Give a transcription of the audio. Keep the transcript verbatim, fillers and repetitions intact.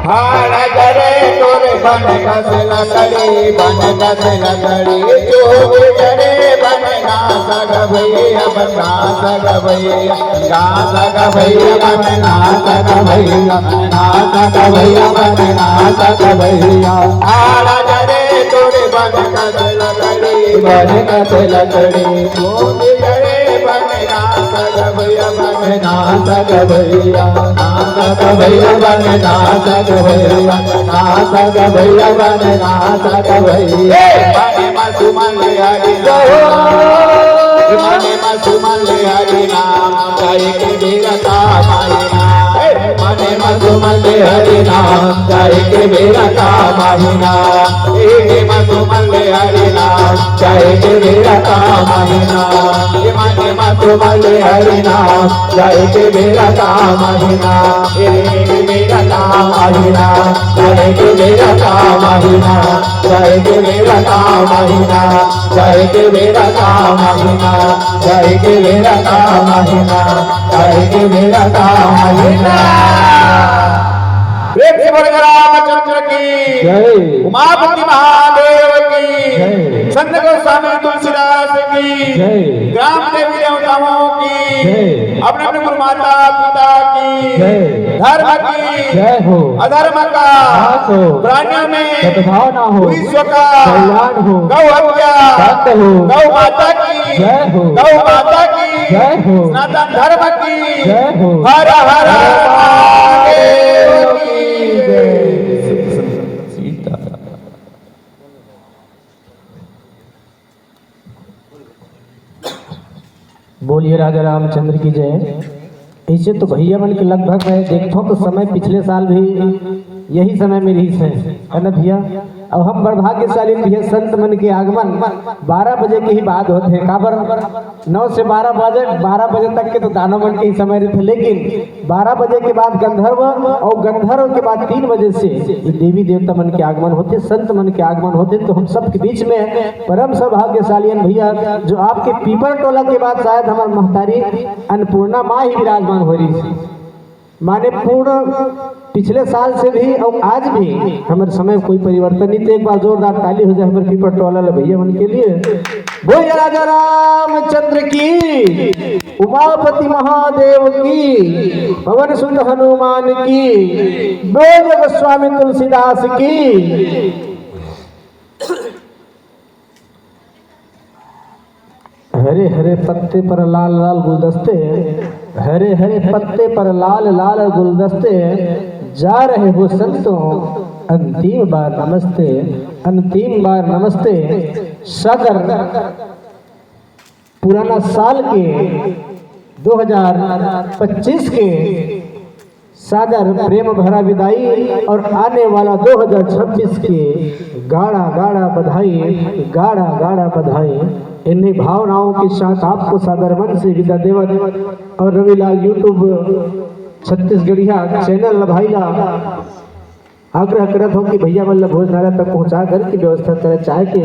हाड़ा जरे तोरे बन कस लकड़ी, बन कस लकड़ी, जो भी जरे बन नासक भैया, बन नासक भैया, नासक भैया, बन नासक भैया, नासक भैया, बन नासक भैया। हाड़ा जरे तोरे बन कस लकड़ी, बन कस लकड़ी, जो भी जरे बन नासक भैया, बन नासक भैया, नासक भैया, बन नासक भैया, नासक भैया, बन नासक भैया। ए, बन मसुमन हरि नाम, बन मसुमन हरि नाम, गाय के बेरा का महिना। ए, बन मसुमन हरि नाम, गाय के बेरा का महिना। ए, मसुमन हरि नाम, गाय के बेरा का महिना। ए, बन मसुमन हरि नाम, गाय के बेरा का महिना। ए, बेरा का महिना, गाय के बेरा का महिना, गाय के बेरा का महिना, गाय के बेरा का महिना, गाय के बेरा का महिना, गाय के बेरा का महिना। प्रेम से बोल रामचंद्र की जय। उमापति महादेव की जय। संत गोस्वामी तुलसीदास की जय। ग्राम देवी देवताओं की जय। अपने अपने गुरु माता पिता की जय। धर्म की जय हो। अधर्म का नाश हो। प्राणियों में सद्भावना हो। विश्व का कल्याण हो। गौ हत्या बंद हो। गौ माता की जय हो। गौ माता की जय हो। सनातन धर्म की जय हो। हर हर महादेव की जय। बोलिए राजा रामचंद्र की जय। ऐसे तो भैया मन के लगभग मैं देखता हूँ तो समय पिछले साल भी यही समय में रही है, है ना भैया? अब हम बड़ भाग्यशाली भैया, संत मन के आगमन बारह बजे के ही बाद होते हैं। काबर नौ से बारह बजे, बारह बजे तक के तो दानव मन के ही समय रहते, लेकिन बारह बजे के बाद गंधर्व और गंधर्व के बाद तीन बजे से ये देवी देवता मन के आगमन होते, संत मन के आगमन होते, तो हम सबके बीच में परम सौभाग्यशाली हन भैया, जो आपके पीपर टोला के बाद शायद हमार महतारी अन्नपूर्णा माँ ही विराजमान हो रही थी। माने पूर्ण पिछले साल से भी और आज भी हमारे समय कोई परिवर्तन नहीं। तो एक बार जोरदार ताली हो जाए हमारे पीपर टोला ले भैया मन के लिए। बोल राजा रामचंद्र की, उमापति महादेव की, पवन सुत हनुमान की, बोल गोस्वामी तुलसीदास की। हरे हरे पत्ते पर लाल लाल गुलदस्ते, हरे हरे पत्ते पर लाल लाल गुलदस्ते, जा रहे हो संतों, अंतिम बार नमस्ते, अंतिम बार नमस्ते। सादर पुराना साल के दो हज़ार पच्चीस के सादर प्रेम भरा विदाई और आने वाला दो हज़ार छब्बीस के गाड़ा गाड़ा बधाई, गाड़ा गाड़ा बधाई। इन्हीं भावनाओं के साथ आपको सादर मन से विदा देवत और रविलाल YouTube छत्तीसगढ़िया चैनल ल भाई ला आग्रह करत हो कि भैया मन ल भोजनालय तक पहुंचा कर की व्यवस्था करे चाय के।